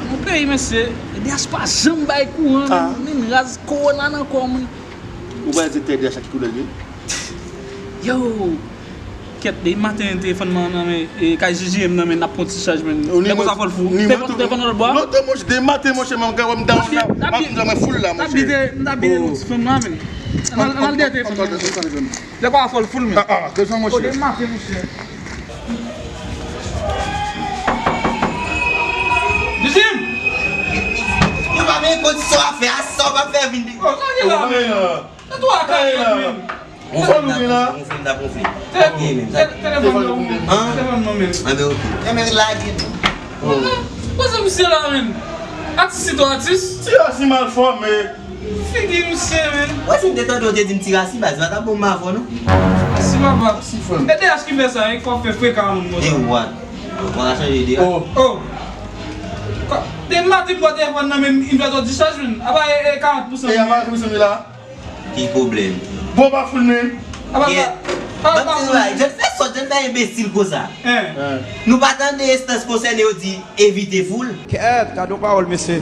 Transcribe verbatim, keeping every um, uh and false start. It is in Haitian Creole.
Nan peyi, mesye, D H pa janm bay kouran, ah, menm, menm raz kowona nan kò moun. Ou pa di tè D H a ki koulè l ye? Yo! Kèt, depi maten telefòn nan, nan men, e, kay J J M nan men, n ap pran ti chaj, men. Lè konsa fò l fou. Telefòn, telefòn nan lòt bò a. Lontan, monchè, depi maten, monchè, mwen, mwen, mwen, mwen, mwen, mwen fou la, monchè. N ap bite, n ap bite yon ti fanm la, men. N al, n al dèyè telefòn nan. Lè konsa fò l fou l, men. Ah, ah, desann, monchè. Depi maten, monchè. J J M! Yo pa menm kondisyon a fè a, sa w pa fè vin. Oh, sa gen la, men. Sa tou a kay la, men. Gonfle m ta gonfle, gonfle m ta gonfle. Telefòn nan, telefòn nan, men. An? An, men, ok. An, men, lage tou. Poze misye la, men. Atis, se tou atis. Ti atis mal fòme. Figi misye, men. Wè, si m te tande w te di m ti rasi, baz, pa t ap bon m avè w, non. Rasi, papa. Rasi, frè m. E D H ki fè sa, hein, k ap fè frekan moun konsa. E what? Ou pa ka chanje de. Oh. Oh. Depi maten m pran telefòn nan, men m fè twòp dichaj, men. Apa e, e karant pousan. E apa karant pousan la? Ki pwoblèm? Bon, pa foul menm. Apa sa? Apa sa? Jèn fè sòt, jèn fè enbesil konsa. Hein. Nou pa tande enstans konsène yo di evite foul. Kèt, gade yon pawòl, mesye.